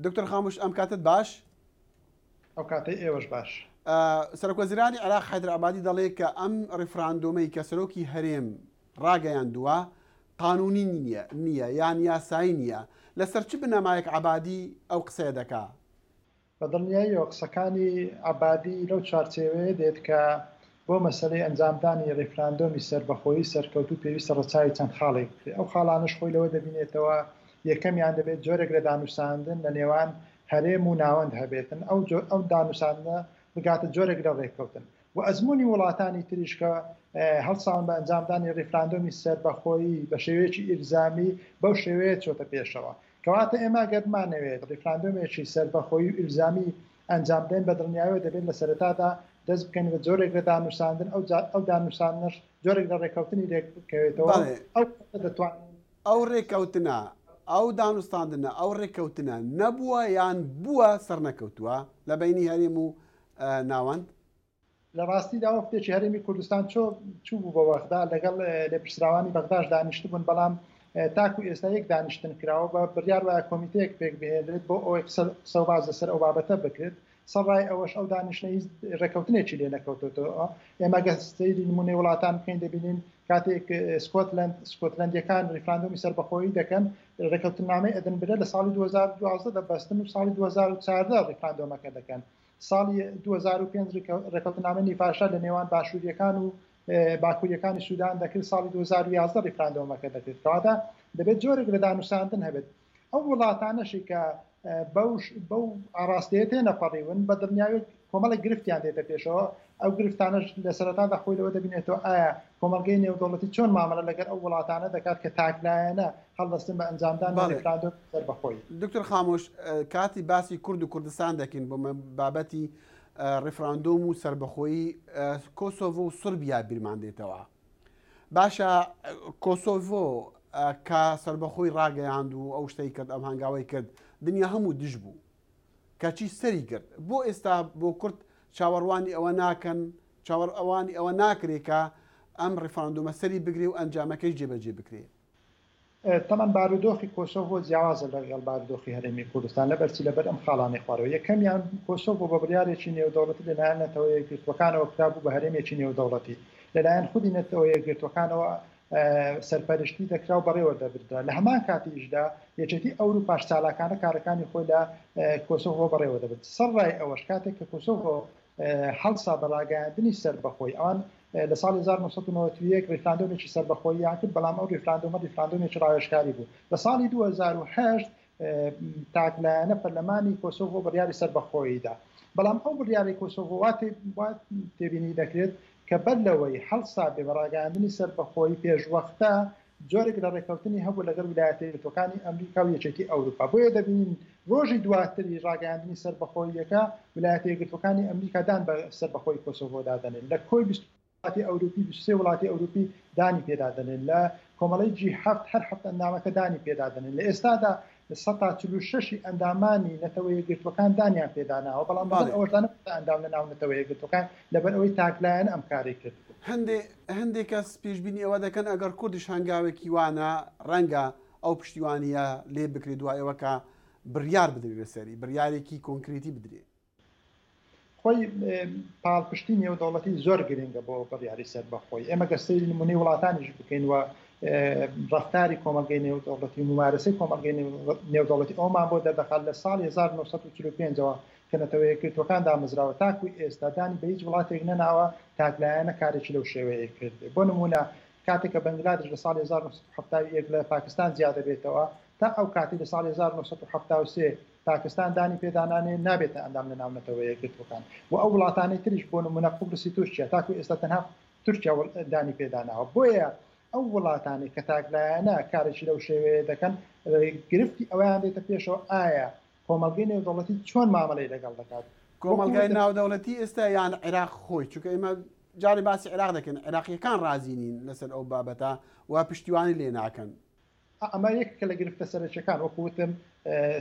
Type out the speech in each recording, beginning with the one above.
دکتۆر خاموش ئەم کاتت باش. ئەو کاتەی ئێوەش باش. سەرۆکوەزیرانی عێراق حەیدەر عەبادی دەڵێ کە ئەم ڕیفراندۆمەی کە سەرۆکی هەرێم ڕاگەیاندووە قانونی نییە نییە یان یاسایی نییە. لەسەر چ بنەمایەک عەبادی ئەو قسەیە دەکا؟ بە دڵنیاییەوە قسەکانی عەبادی لەو چوارچێوەیە دێت کە بۆ مەسەلەی ئەنجامدانی ڕیفراندۆمی سەربەخۆیی سەرکەوتوو پێویستە ڕەچاوی چەند خاڵێک بکرێت، ئەو خاڵانەش خۆی لەوە دەبینێتەوە، یەکەمیان دەبێت جۆرێک لە دانوساندن لە نێوان هەرێم و ناوەند هەبێتن، ئەو ئەو دانوساندنە بگاتە جۆرێک لە ڕێککەوتن و ئەزموونی وڵاتانی تریش کە هەڵساون بە ئەنجامدانی ڕیفراندۆمی سەربەخۆیی بە شێوەیەکی ئیلزامی بەو شێوەیە چۆتە پێشەوە. کەواتە ئێمە گەر بمانەوێت ڕیفراندۆمێکی سەربەخۆیی و ئیلزامی ئەنجام بدەین بە دڵنیایەوە دەبێت لە سەرەتادا دەست بکەین بە جۆرێک لە دانوساندن ئەو ئەو دانوساندنەش جۆرێک لە ڕێککەوتنی لێک بکەوێتەوە بەڵێ. ئەو کاتە دەتوانین. ئەو ڕێککەوتنە، ئەو دانوستاندنە، ئەو ڕێککەوتنە نەبووە یان بووە سەرنەکەوتووە لە بەینی هەرێم و ناوەند؟ لە ڕاستیدا وەفدێکی هەرێمی کوردستان چۆ چوو بۆ بەغدا لەگەڵ لێپرسراوانی بەغداش دانیشتبوون بەڵام تاکو ئێستا یەک دانیشتن کراوە بە بڕیار وایە کۆمیتەیەک پێک بهێنرێت بۆ ئەوەی قسە قسە و باس لەسەر ئەو بابەتە بکرێت سەرڕای ئەوەش ئەو دانیشتنە هیچ ڕێککەوتنێکی لێ نەکەوتۆتەوە ئێمە گەر سەیری نمونەی وڵاتان بکەین دەبینین کاتێک سکۆتلەند سکۆتلەندیەکان ڕیفراندۆمی سەربەخۆیی دەکەن ڕێککەوتنامەی ئەدنبرە لە ساڵی 2012 دەبەستن و ساڵی 2014 ڕیفراندۆمەکە دەکەن ساڵی 2005 ڕێککەوتنامەی نیڤاشا لە نێوان باشووریەکان و باکووریەکانی سوودان دەکرێت ساڵی 2011 ڕیفراندۆمەکە دەکرێت کەواتە دەبێت جۆرێک لە دانوساندن هەبێت ئەو وڵاتانەشی کە بەو ئاراستەیە تێنەپەڕیون بە دڵنیاوی کۆمەڵێک گرفتیان دێتە پێشەوە ئەو گرفتانەش لە سەرەتادا خۆی لەوە دەبینێتەوە ئایا کۆمەڵگەی نێودەوڵەتی چۆن مامەڵە لەگەڵ ئەو وڵاتانە دەکات کە تاکلایەنە هەڵدەستن بە ئەنجامدانی ڕیفراندۆمی سەربەخۆیی. دکتۆر خامۆش کاتی باسی کورد و کوردستان دەکەین بۆ بابەتی ڕیفراندۆم و سەربەخۆیی کۆسۆڤۆ و سربیا بیرمان دێتەوە. باشە کۆسۆڤۆ کە سەربەخۆی ڕاگەیاند و ئەو شتەی کرد ئەم هەنگاوەی کرد دنیا هەموو دژ بوو کەچی سەری گرت بۆ ئێستا بۆ کورد چاوەڕوانی ئەوە ناکەن چاوەڕوانی ئەوە ناکرێ کە ئەم ڕیفراندۆمە سەری بگرێ و ئەنجامەکەی جێبەجێ بکرێ. تەمەن بارودۆخی کۆسۆڤۆ جیاوازە لەگەڵ بارودۆخی هەرێمی کوردستان لەبەرچی لەبەر ئەم خاڵانەی خوارەوە یەکەمیان کۆسۆڤۆ بە بڕیارێکی نێودەوڵەتی لەلایەن نەتەوە یەکگرتووەکانەوە کرابوو بە هەرێمێکی نێودەوڵەتی لەلایەن خودی نەتەوە یەکگرتووەکانەوە سەرپەرشتی دەکرا و بەڕێوە دەبردرا لە هەمان کاتیشدا یەکێتی ئەوروپاش چالاکانە کارەکانی خۆی لە کۆسۆڤۆ بەڕێوە دەبرد سەرڕای ئەوەش کاتێک کە کۆسۆڤۆ هەڵسا بە ڕاگەیاندنی سەربەخۆی ئەوان لە ساڵی 1991 ڕیفراندۆمێکی سەربەخۆییان کرد بەڵام ئەو ڕیفراندۆمە ڕیفراندۆمێکی ڕاوێژکاری بوو لە ساڵی 2008 تاکلایەنە پەرلەمانی کۆسۆڤۆ بڕیاری سەربەخۆییدا بەڵام ئەو بڕیاری کۆسۆڤۆ وا تێبینی دەکرێت کە بەر لەوەی هەڵسا بێ بە ڕاگەیاندنی سەربەخۆیی پێشوەختە جۆرێک لە ڕێککەوتنی هەبوو لەگەڵ ویلایەتە یەکگرتووەکانی ئەمریکا و یەکێتی ئەوروپا بۆیە دەبینین ڕۆژی دواتری ڕاگەیاندنی سەربەخۆییەکە ویلایەتە یەکگرتووەکانی ئەمریکا دان بە سەربەخۆیی کۆسۆڤۆدا دەنێن لە کۆی 20 وڵاتی ئەوروپی 23 وڵاتی ئەوروپی دانی پێدا دەنێن لە کۆمەڵەی جی هەفت هەر هەفت ئەندامەکە دانی پێدا دەنێن لە ئێستادا 46 ئەندامانی نەتەوە یەکگرتووەکان دانیان پێداناوە بەڵام لەگەڵ ئەوەشدا نەبووتە ئەندام لە ناو نەتەوە یەکگرتووەکان لەبەر ئەوەی تاکلایەن ئەم کارەی کردبوو. هەندێ هەندێ کەس پێشبینی ئەوە دەکەن ئەگەر کوردیش هەنگاوێکی وانە ڕەنگە ئەو پشتیوانییە لێ بکرێ دوای ئەوە کە بڕیار بدرێ لەسەری، بڕیارێکی کۆنکرێتی بدرێ. خۆی پاڵپشتی نێودەوڵەتی زۆر گرنگە بۆ بڕیاری سەربەخۆی ئێمە گەر سەیری نمونەی وڵاتانیش بکەین و ڕفتاری کۆمەڵگەی نێودەوڵەتی و ممارەسەی کۆمەڵگەی نێودەوڵەتی ئەومان بۆ دەردەخات لە ساڵی 1945ەوە کە نەتەوە یەکگرتووەکان دامەزراوە تاکو ئێستا دانی بە هیچ وڵاتێک نەناوە تاکلایەنە کارێکی لەو شێوەیە کردێ بۆ نمونە کاتێک کە بەنگلادش لە ساڵی 1970 لە پاکستان جیا دەبێتەوە تا ئەو کاتی لە ساڵی 1973 پاکستان دانی پێدانانێ نابێتە ئەندام لە ناو نەتەوە یەکگرتووەکان و ئەو وڵاتانەی تریش بۆ نمونە قوبرسی تورکیا تاکو ئێستا تەنها تورکیا دانی پێداناوە بۆیە ئەو وڵاتانەی کە تاکلایەنە کارێکی لەو شێوەیە دەکەن گرفتی ئەویان دێتە پێشەوە ئایا کۆمەڵگەی نێودەوڵەتی چۆن مامەڵەی لەگەڵ دەکات؟ کۆمەڵگای ناودەوڵەتی ئێستا یان عێراق خۆی چونکە ئێمە جارێ باسی عێراق دەکەین عێراقیەکان ڕازی نین لەسەر ئەو بابەتە و پشتیوانی لێ ناکەن. ئەمە یەکێکە لە گرفتە سەرەکیەکان وەکو وتم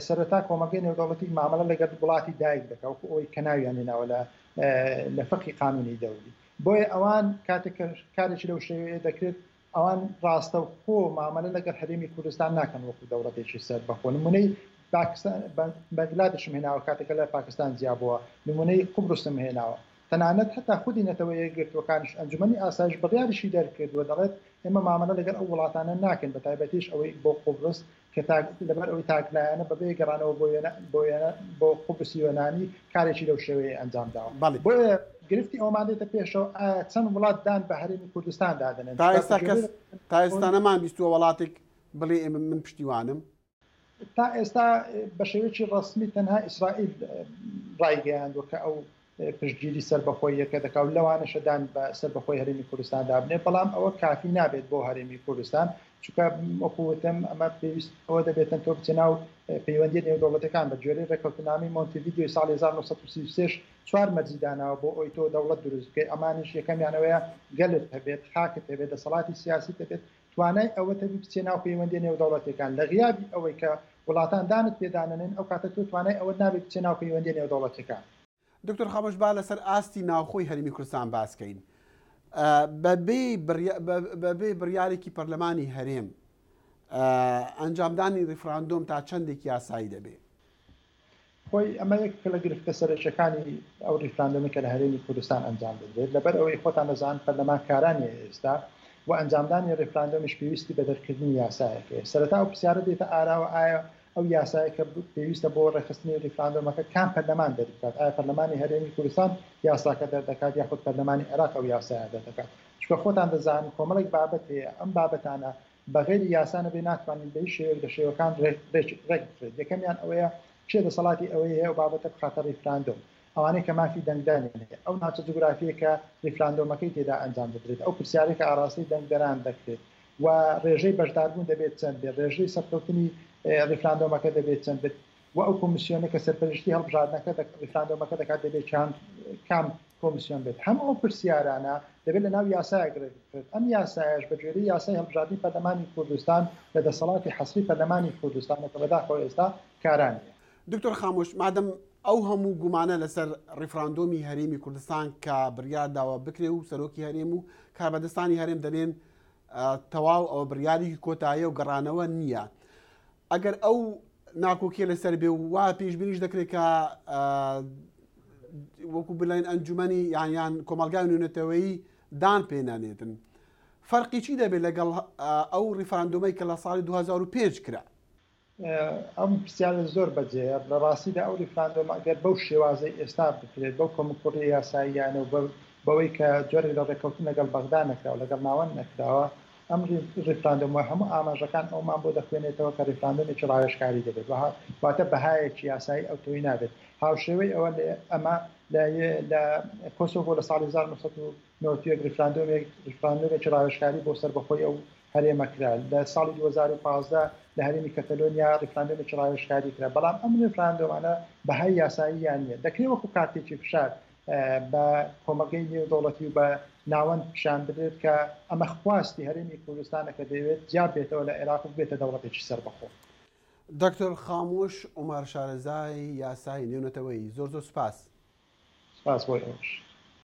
سەرەتا کۆمەڵگەی نێودەوڵەتی مامەڵە لەگەڵ وڵاتی دایک دەکا وەکو ئەوەی کە ناویان هێناوە لە لە فقی قانونی دەولی بۆیە ئەوان کاتێک کە کارێکی لەو شێوەیە دەکرێت ئەوان ڕاستەوخۆ مامەلە لەگەڵ هەرێمی کوردستان ناکەن وەکو دەوڵەتێکی سەربەخۆ نمونەی پاکستان بەنگلادشم هێناوە کاتێکە لە پاکستان جیابووە نمونەی قوبرسم هێناوە تەنانەت هەتا خودی نەتەوە یەکگرتووەکانیش ئەنجومەنی ئاسایش بڕیاریشی دەرکردووە دەڵێت ئێمە مامەڵە لەگەڵ ئەو وڵاتانە ناکەین بە تایبەتیش ئەوەی بۆ قوبرس کە تاک لەبەر ئەوەی تاکلایەنە بەبێ گەڕانەوە بۆ یۆنا بۆ یۆنا بۆ قوبرسی یۆنانی کارێکی لەو شێوەیە ئەنجام داوە بەڵێ. بۆیە گرفتی ئەوەمان دێتە پێشەوە ئایا چەند وڵات دان بە هەرێمی کوردستان دادەنێن تا چونکە ئێستا کەس بەگوێرەی تا ئێستا نەمان بیستووە وڵاتێک بڵێ ئێمە من پشتیوانم. تا ئێستا بە شێوەیەکی ڕەسمی تەنها ئیسرائیل ڕایگەیاندوە کە ئەو پشتگیری سەربەخۆییەکە دەکا و لەوانەشە دان بە سەربەخۆی هەرێمی کوردستان دابنێ، بەڵام ئەوە کافی نابێت بۆ هەرێمی کوردستان، چونکە وەکو وتم ئەمە پێویست ئەوە دەبێتن تۆ بچێ ناو پەیوەندیە نێودەوڵەتەکان بە گوێرەی ڕێککەوتنامەی مۆنتیڤیدیۆی ساڵی 1933 چوار مەرجی داناوە بۆ ئەوی تۆ دەوڵەت دروست بکەیت، ئەمانیش یەکەمیان ئەوەیە گەلت هەبێت، خاکت هەبێت، دەسەڵاتی سیاسیت هەبێت، توانای ئەوەت هەبی بچیە ناو پەیوەندیە نێودەوڵەتیەکان، لە غیابی ئەوەی کە وڵاتان دانت پێ دانەنێن ئەو کاتە تۆ توانای ئەوەت نابێت بچیە ناو پەیوەندیە نێودەوڵەتیەکان. دکتۆر خامۆش با لەسەر ئاستی ناوخۆی هەرێمی کوردستان باس کەین بەبێ بڕیارێکی پەرلەمانی هەرێم ئەنجامدانی ڕیفراندۆم تا چەندێک یاسایی دەبێ؟ خۆی ئەمە یەکێکە لە گرفتە سەرەکیەکانی ئەو ڕیفراندۆمەی کە لە هەرێمی کوردستان ئەنجام دەدرێت، لەبەر ئەوەی خۆتان دەزان پەرلەمان کارا نیە ئێستا و ئەنجامدانی ڕیفراندۆمیش پێویستی بە دەرکردنی یاسایەک هەیە. سەرەتا ئەو پرسیارە دێتە ئاراوە ئایا ئەو یاسایە کە پێویستە بۆ ڕێکخستنی ڕیفراندۆمەکە کام پەرلەمان دەریبکات؟ ئایا پەرلەمانی هەرێمی کوردستان یاساکە دەردەکات یاخود پەرلەمانی عێراق ئەو یاسایە دەردەکات؟ چونکە خۆتان دەزانن کۆمەڵێک بابەت هەیە ئەم بابەتانە بە غەیری یاسا نەبێ ناتوانین بە هیچ شێوەیەک لە شێوەکان ڕێک بخرێت. یەکەمیان ئەوەیە کێ دەسەڵاتی ئەوەی هەیە ئەو بابەتە بخاتە ڕیفراندۆم، ئەوانەی کە مافی دەنگدانیان هەیە، ئەو ناوچە جوگرافییە کە ڕیفراندۆمەکەی تێدا ئەنجام دەدرێت، ئەو پرسیارەی کە ئاراستەی دەنگدەران دەکرێت و ڕێژەی بەشداربوون دەبێت چەند بێت، ڕێژەی سەرکەوتنی ڕیفراندۆمەکە دەبێت چەند بێت و ئەو کۆمیسیۆنە کە سەرپەرشتی هەڵبژاردنەکە ڕیفراندۆمەکە دەکات دەبێت کام کۆمیسیۆن بێت. هەموو ئەو پرسیارانە دەبێت لە ناو یاسایەک ڕێک بخرێت. ئەم یاسایەش بە گوێرەی یاسای هەڵبژاردنی پەرلەمانی کوردستان لە دەسەڵاتی حەسری پەرلەمانی کوردستانە کە بەداخەوە ئێستا کارا نییە. دکتۆر خامۆش، مادەم ئەو هەموو گومانە لەسەر ڕیفراندۆمی هەرێمی کوردستان کە بڕیار داوە بکرێ و سەرۆکی هەرێم و کاربەدەستانی هەرێم دەلێن تەواو ئەوە بڕیارێکی کۆتاییە و گەڕانەوە نییە، ئەگەر ئەو ناکۆکیە لەسەر بێ و وا پێشبینیش دەکرێت کە وەکو بڵێن ئەنجومەنی یان یان کۆمەلگای نوێنەتەوەیی دان پێ نانێتن فەرقی چی دەبێت لەگەڵ ئەو ڕیفراندۆمەی کە لە ساڵی 2005 کرا؟ ئەم پرسیارە زۆر بەجێیە. لە ڕاستیدا ئەو ڕیفراندۆمە ئەگەر بەو شێوازەی ئێستا بکرێت، بەو کەموکوڕیە یاساییانە و بەوەی کە جۆرێک لە ڕێککەوتن لەگەڵ بەغدا نەکراوە، لەگەڵ ناوەند نەکراوە، ئەم ڕیفراندۆمە هەموو ئاماژەکان ئەومان بۆ دەخوێنێتەوە کە ڕیفراندۆمێکی ڕاوێژکاری دەبێت، واتە بەهایەکی یاسایی ئەوتۆی نابێت. هاوشێوەی ئەوە ئەمە لە کۆسۆڤۆ لە ساڵی 1991 ڕیفراندۆمێک ڕیفراندۆمێکی ڕاوێژکاری بۆ سەربەخۆی ئەو هەرێمە کرا. لە ساڵی 2015 لە هەرێمی کەتەلۆنیا ڕیفراندۆمێکی ڕاوێژکاری کرا، بەڵام ئەم ڕیفراندۆمانە بەهای یاساییان نییە. دەکرێت وەکو کارتێکی فشار بە کۆمەڵگەی نێودەوڵەتی و بە ناوەند پیشان بدرێت کە ئەمە خواستی هەرێمی کوردستانە کە دەیەوێت جیا بێتەوە لە عێراق و ببێتە دەوڵەتێکی سەربەخۆ. دکتۆر خاموش عومەر شارەزای یاسای نێونەتەوەیی زۆر زۆر سوپاس. سوپاس بۆ ئێوەش.